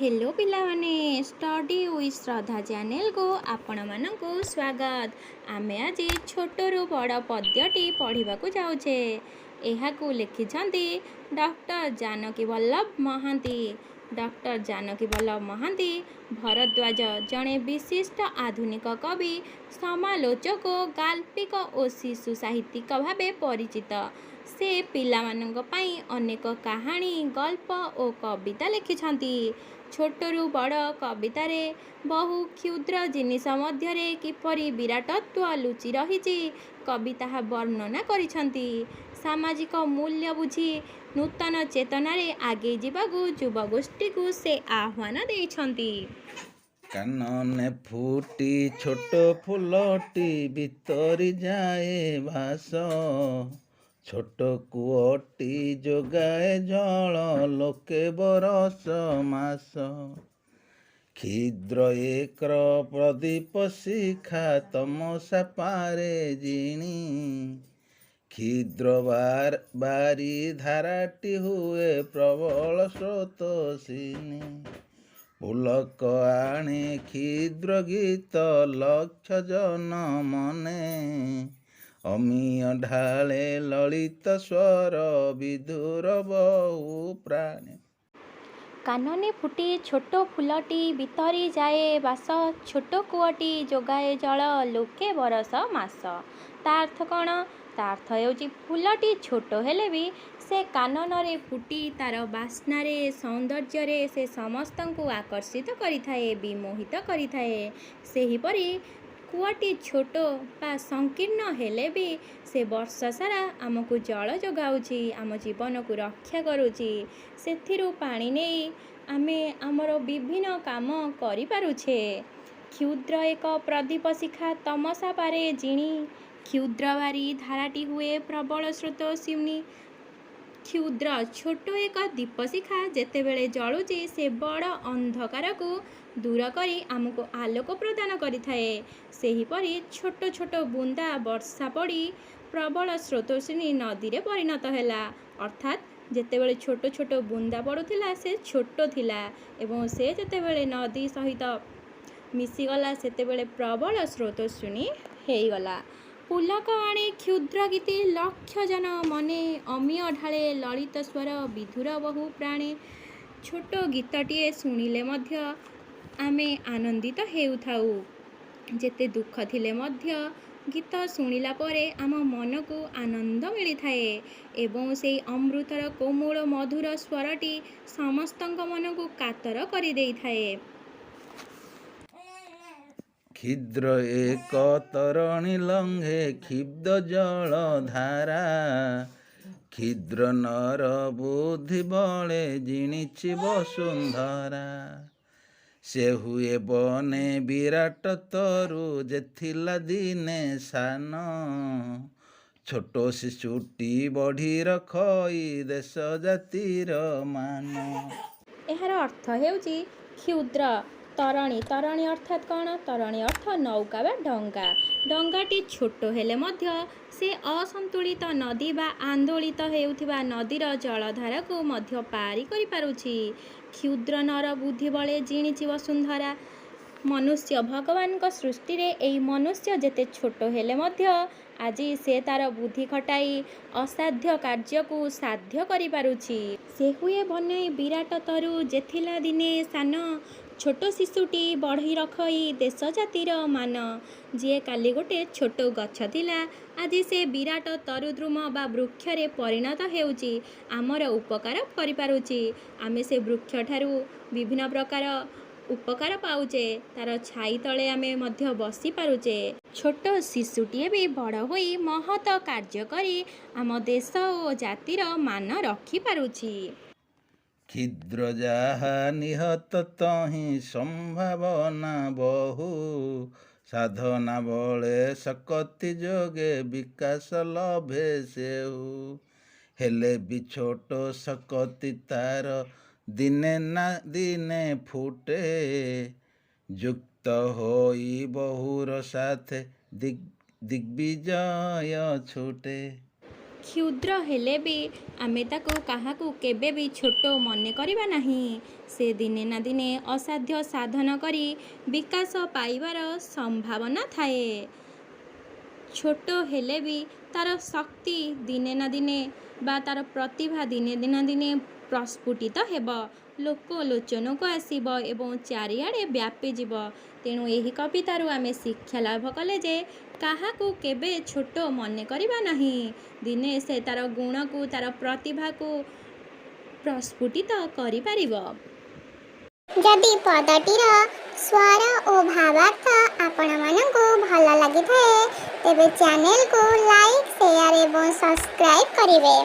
Hello ପିଲାମାନେ, study with ଶ୍ରଦ୍ଧା ଚ୍ୟାନେଲକୁ ଆପଣମାନଙ୍କୁ ସ୍ୱାଗତ। ଆମେ ଆଜି ଛୋଟରୁ ବଡ଼ ପଦ୍ୟଟି ପଢ଼ିବାକୁ ଯାଉଛେ। ଏହାକୁ ଲେଖିଛନ୍ତି ଡକ୍ଟର ଜାନକୀ ବଲ୍ଲଭ ମହାନ୍ତି। ଡକ୍ଟର ଜାନକୀ ବଲ୍ଲଭ ମହାନ୍ତି ଭରଦ୍ୱାଜ ଜଣେ ବିଶିଷ୍ଟ ଆଧୁନିକ କବି, ସମାଲୋଚକ, ଗାଳ୍ପିକ ଓ ଶିଶୁ ସାହିତ୍ୟିକ ଭାବେ ପରିଚିତ। ସେ ପିଲାମାନଙ୍କ ପାଇଁ ଅନେକ କାହାଣୀ, ଗଳ୍ପ ଓ କବିତା ଲେଖିଛନ୍ତି। ଛୋଟରୁ ବଡ଼ କବିତାରେ ବହୁ କ୍ଷୁଦ୍ର ଜିନିଷ ମଧ୍ୟରେ କିପରି ବିରାଟତ୍ଵ ଲୁଚି ରହିଛି, କବି ତାହା ବର୍ଣ୍ଣନା କରିଛନ୍ତି। ସାମାଜିକ ମୂଲ୍ୟ ବୁଝି ନୂତନ ଚେତନାରେ ଆଗେଇ ଯିବାକୁ ଯୁବଗୋଷ୍ଠୀକୁ ସେ ଆହ୍ୱାନ ଦେଇଛନ୍ତି। କାନନେ ଫୁଟି ଛୋଟ ଫୁଲଟି ବିତରି ଯାଏ ବାସ, ଛୋଟ କୂଅଟି ଯୋଗାଏ ଜଳ ଲୋକେ ବରଷ ମାସ। କ୍ଷୁଦ୍ର ଏକ ପ୍ରଦୀପ ଶିଖା ତମସା ପାରେ ଜିଣି, କ୍ଷୁଦ୍ର ବାରି ଧାରାଟି ହୁଏ ପ୍ରବଳ ସ୍ରୋତସ୍ୱିନୀ। ପୁଲକ ଆଣେ କ୍ଷୁଦ୍ର ଗୀତ ଲକ୍ଷ ଜନ ମନେ, ଅମିୟ ଢାଳେ ଲଳିତ ସ୍ୱର ବିଧୁର ବହୁ ପ୍ରାଣେ। କାନନେ ଫୁଟି ଛୋଟ ଫୁଲଟି ବିତରି ଯାଏ ବାସ, ଛୋଟ କୂଅଟି ଯୋଗାଏ ଜଳ ଲୋକେ ବରଷ ମାସ। ତା ଅର୍ଥ କ'ଣ? ତା ଅର୍ଥ ହେଉଛି, ଫୁଲଟି ଛୋଟ ହେଲେ ବି ସେ କାନନରେ ଫୁଟି ତାର ବାସ୍ନାରେ, ସୌନ୍ଦର୍ଯ୍ୟରେ ସେ ସମସ୍ତଙ୍କୁ ଆକର୍ଷିତ କରିଥାଏ, ବିମୋହିତ କରିଥାଏ। ସେହିପରି କୂଅଟି ଛୋଟ ବା ସଂକୀର୍ଣ୍ଣ ହେଲେ ବି ସେ ବର୍ଷ ସାରା ଆମକୁ ଜଳ ଯୋଗାଉଛି, ଆମ ଜୀବନକୁ ରକ୍ଷା କରୁଛି। ସେଥିରୁ ପାଣି ନେଇ ଆମେ ଆମର ବିଭିନ୍ନ କାମ କରିପାରୁଛେ। କ୍ଷୁଦ୍ର ଏକ ପ୍ରଦୀପ ଶିଖା ତମସା ପାରେ ଜିଣି, କ୍ଷୁଦ୍ର ବାରି ଧାରାଟି ହୁଏ ପ୍ରବଳ ସ୍ରୋତସ୍ୱିନୀ। କ୍ଷୁଦ୍ର, ଛୋଟ ଏକ ଦୀପଶିଖା ଯେତେବେଳେ ଜଳୁଛି, ସେ ବଡ଼ ଅନ୍ଧକାରକୁ ଦୂର କରି ଆମକୁ ଆଲୋକ ପ୍ରଦାନ କରିଥାଏ। ସେହିପରି ଛୋଟ ଛୋଟ ବୁନ୍ଦା ବର୍ଷା ପଡ଼ି ପ୍ରବଳ ସ୍ରୋତସ୍ୱିନୀ ନଦୀରେ ପରିଣତ ହେଲା। ଅର୍ଥାତ୍ ଯେତେବେଳେ ଛୋଟ ଛୋଟ ବୁନ୍ଦା ପଡ଼ୁଥିଲା, ସେ ଛୋଟ ଥିଲା ଏବଂ ସେ ଯେତେବେଳେ ନଦୀ ସହିତ ମିଶିଗଲା, ସେତେବେଳେ ପ୍ରବଳ ସ୍ରୋତସ୍ୱିନୀ ହେଇଗଲା। ପୁଲକ ଆଣେ କ୍ଷୁଦ୍ର ଗୀତି ଲକ୍ଷ ଜନ ମନେ, ଅମିୟ ଢାଳେ ଲଳିତ ସ୍ୱର ବିଧୁର ବହୁ ପ୍ରାଣେ। ଛୋଟ ଗୀତଟିଏ ଶୁଣିଲେ ମଧ୍ୟ ଆମେ ଆନନ୍ଦିତ ହେଉଥାଉ। ଯେତେ ଦୁଃଖ ଥିଲେ ମଧ୍ୟ ଗୀତ ଶୁଣିଲା ପରେ ଆମ ମନକୁ ଆନନ୍ଦ ମିଳିଥାଏ ଏବଂ ସେଇ ଅମୃତର କୋମଳ ମଧୁର ସ୍ୱରଟି ସମସ୍ତଙ୍କ ମନକୁ କାତର କରିଦେଇଥାଏ। କ୍ଷୁଦ୍ର ଏକ ତରଣୀ ଲଙ୍ଘେ କ୍ଷୁବ୍ଧ ଜଳଧାରା, କ୍ଷୁଦ୍ର ନର ବୁଦ୍ଧି ବଳେ ଜିଣିଛି ବସୁନ୍ଧରା। ସେ ହୁଏ ବନେ ବିରାଟ ତରୁ ଯେ ଥିଲା ଦିନେ ସାନ, ଛୋଟ ଶିଶୁଟି ବଢ଼ି ରଖଇ ଦେଶ ଜାତିର ମାନ। ଏହାର ଅର୍ଥ ହେଉଛି, କ୍ଷୁଦ୍ର ତରଣୀ, ତରଣୀ ଅର୍ଥାତ୍ କ'ଣ? ତରଣୀ ଅର୍ଥ ନୌକା ବା ଡଙ୍ଗା। ଡଙ୍ଗାଟି ଛୋଟ ହେଲେ ମଧ୍ୟ ସେ ଅସନ୍ତୁଳିତ ନଦୀ ବା ଆନ୍ଦୋଳିତ ହେଉଥିବା ନଦୀର ଜଳଧାରାକୁ ମଧ୍ୟ ପାରି କରିପାରୁଛି। କ୍ଷୁଦ୍ର ନର ବୁଦ୍ଧି ବଳେ ଜିଣିଛି ବସୁନ୍ଧରା। ମନୁଷ୍ୟ, ଭଗବାନଙ୍କ ସୃଷ୍ଟିରେ ଏଇ ମନୁଷ୍ୟ ଯେତେ ଛୋଟ ହେଲେ ମଧ୍ୟ ଆଜି ସେ ତାର ବୁଦ୍ଧି ଖଟାଇ ଅସାଧ୍ୟ କାର୍ଯ୍ୟକୁ ସାଧ୍ୟ କରିପାରୁଛି। ସେ ହୁଏ ବନେଇ ବିରାଟ ତରୁ ଯେଥିଲା ଦିନେ ସାନ, ଛୋଟ ଶିଶୁଟି ବଢ଼ି ରଖଇ ଦେଶ ଜାତିର ମାନ। ଯିଏ କାଲି ଗୋଟେ ଛୋଟ ଗଛ ଥିଲା, ଆଜି ସେ ବିରାଟ ତରୁଦ୍ରୁମ ବା ବୃକ୍ଷରେ ପରିଣତ ହେଉଛି, ଆମର ଉପକାର କରିପାରୁଛି। ଆମେ ସେ ବୃକ୍ଷଠାରୁ ବିଭିନ୍ନ ପ୍ରକାର ଉପକାର ପାଉଛେ, ତାର ଛାଇ ତଳେ ଆମେ ମଧ୍ୟ ବସି ପାରୁଛେ। ଛୋଟ ଶିଶୁଟିଏ ବି ବଡ଼ ହୋଇ ମହତ କାର୍ଯ୍ୟ କରି ଆମ ଦେଶ ଓ ଜାତିର ମାନ ରଖିପାରୁଛି। କ୍ଷୁଦ୍ର ଯାହା ନିହତ ତହିଁ ସମ୍ଭାବନା ବହୁ, ସାଧନା ବଳେ ଶକତି ଯୋଗେ ବିକାଶ ଲଭେ ସେହୁ। ହେଲେ ବି ଛୋଟ ଶକତି ତାର ଦିନେ ନା ଦିନେ ଫୁଟେ, ଯୁକ୍ତ ହୋଇ ବହୁର ସାଥେ ଦିଗ୍ବିଜୟ ଛୁଟେ। କ୍ଷୁଦ୍ର ହେଲେ ବି ଆମେ ତାକୁ କାହାକୁ କେବେ ବି ଛୋଟ ମନେ କରିବା ନାହିଁ। ସେ ଦିନେ ନା ଦିନେ ଅସାଧ୍ୟ ସାଧନ କରି ବିକାଶ ପାଇବାର ସମ୍ଭାବନା ଥାଏ। ଛୋଟ ହେଲେ ବି ତା'ର ଶକ୍ତି ଦିନେ ନା ଦିନେ ବା ତା'ର ପ୍ରତିଭା ଦିନେ ନା ଦିନେ ପ୍ରସ୍ଫୁଟିତ ହେବ, ଲୋକଲୋଚନକୁ ଆସିବ ଏବଂ ଚାରିଆଡ଼େ ବ୍ୟାପିଯିବ। ତେଣୁ ଏହି କବିତାରୁ ଆମେ ଶିକ୍ଷା ଲାଭ କଲେ ଯେ କାହାକୁ କେବେ ଛୋଟ ମନେ କରିବା ନାହିଁ। ଦିନେ ସେ ତା'ର ଗୁଣକୁ, ତା'ର ପ୍ରତିଭାକୁ ପ୍ରସ୍ଫୁଟିତ କରିପାରିବ। ଯଦି ପଦଟିର ସ୍ୱର ଓ ଭାବାର୍ଥ ଆପଣମାନଙ୍କୁ ଭଲ ଲାଗିଥାଏ, ତେବେ ଚ୍ୟାନେଲକୁ ଲାଇକ୍, ସେୟାର ଏବଂ ସବସ୍କ୍ରାଇବ୍ କରିବେ।